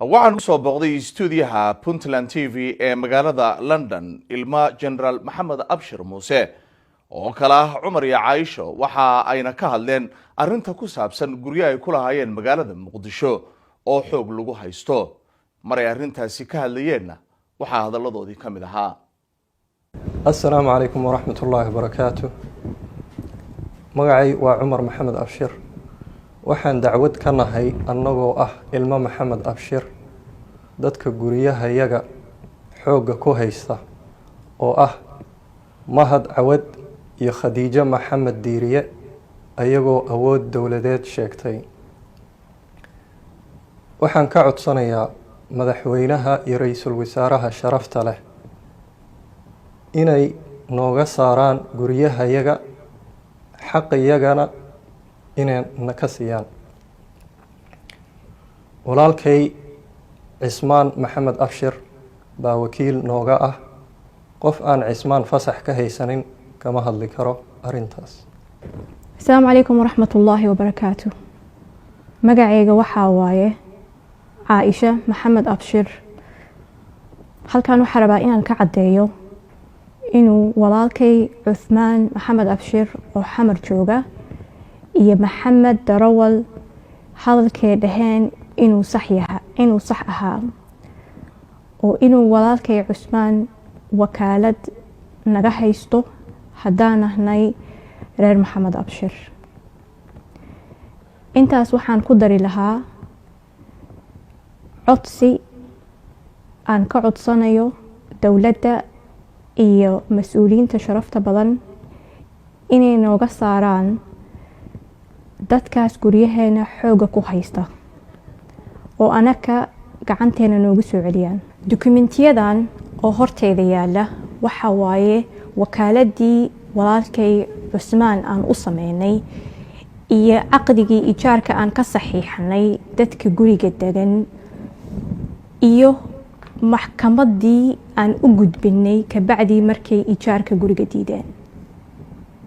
Waxaan kusoo booqday stuudiyaha Puntland TV ee magaalada London ilma Generaal Maxamed Abshir Muuse oo kale ah Cumar iyo Caaisho. Waxa ayna ka hadleen arrinta ku saabsan guryo ay ku lahaayeen magaalada Muqdisho oo xoog lagu haysto. Maray arrintaasi ka hadlayeenna, waxaa hadalladoodii ka mid ahaa: Assalaamu calaykum waraxmat ullaahi wabarakaatu. Magacay waa Cumar Maxamed Abshir. Waxaan dacwad ka nahay, annagoo ah ilmo Maxamed Abshir, dadka guryahayaga xoogga ku haysta oo ah Mahad Cawad iyo Khadiijo Maxamed Diiriye, ayagoo awood dowladeed sheegtay. Waxaan ka codsanayaa madaxweynaha iyo ra-iisul wasaaraha sharafta leh inay nooga saaraan guryahayaga, xaqiyagana inay na ka siiyaan. Walaalkay Cismaan Maxamed Abshir baa wakiil nooga ah. Qof aan Cismaan fasax ka haysanin kama hadli karo arrintaas. Asalaamu calaykum waraxmat ullaahi wabarakaatu. Magacayga waxaa waaye Caaisha Maxamed Abshir. Halkan waxaa rabaa inaan ka caddeeyo inuu walaalkay Cuthmaan Maxamed Abshir oo Xamar jooga iyo Maxamed Darawal hadalkay dhaheen inuu sax yaha, inuu sax ahaa, oo inuu walaalkay Cusmaan wakaalad naga haysto haddaan nahnay reer Maxamed Abshir. Intaas waxaan ku dari lahaa codsi aan ka codsanayo dowladda iyo mas-uuliyiinta sharafta badan inay nooga saaraan dadkaas guryaheena xooga ku haysta oo anaka gacanteena noogu soo celiyaan. Dukumentiyadan oo horteeda yaala waxa waaye wakaaladii walaalkay Cusmaan aan u sameynay iyo caqdigii ijaarka aan ka saxiixnay dadka guriga degan iyo maxkamaddii aan u gudbinay kabacdii markay ijaarka guriga diideen.